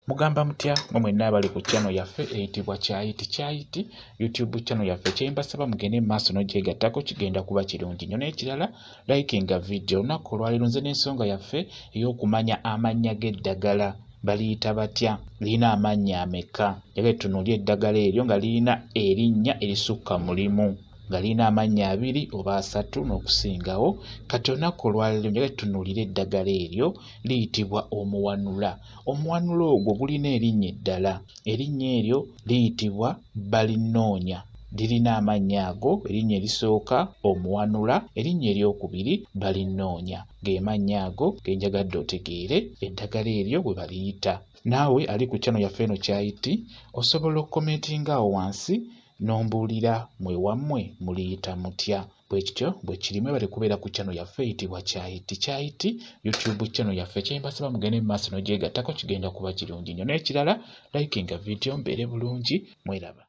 Mugamba mutya mwe mwenna abali ku channel yaffe eyitibwa Kyayiti Kyayiti YouTube channel yaffe? Kyembasaba mugende mu maaso n'ogyegattako, kigenda kuba kirungi nnyo. N'ekirala, likinga video. Olunaku olwaleero nze n'ensonga yaffe ey'okumanya amannya g'eddagala baliyita batya, lirina amannya ameka. Njagala tutunuulire eddagala eryo nga lirina erinnya erisukka mu limu, nga lirina amannya 2 oba 3 n'okusingawo. Kati olunaku olwaleero njagala tutunuulire eddagala eryo liyitibwa omuwanula. Omuwanula ogwo gulina erinnya eddala, erinnya eryo liyitibwa balinoonya. Lirina amannya ago, erinnya erisooka omuwanula, erinnya eryokubiri balinoonya. Ge mannya ago ge njagadde otegeere eddagala eryo bwe baliyita. Naawe ali ku channel yaffe eno Kyayiti, osobola okukomentinga awo wansi n'ombuulira mwe wammwe muliyita mutya. Bwe kityo bwe kiri. Mwebale kubeera ku channel yaffe eyitibwa Kyayiti Kyayiti YouTube channel yaffe. Kyembasaba mugende mu maaso n'ogyegattako, kigenda kuba kirungi nnyo. N'ekirala, likinga video, mbeere bulungi, mweraba.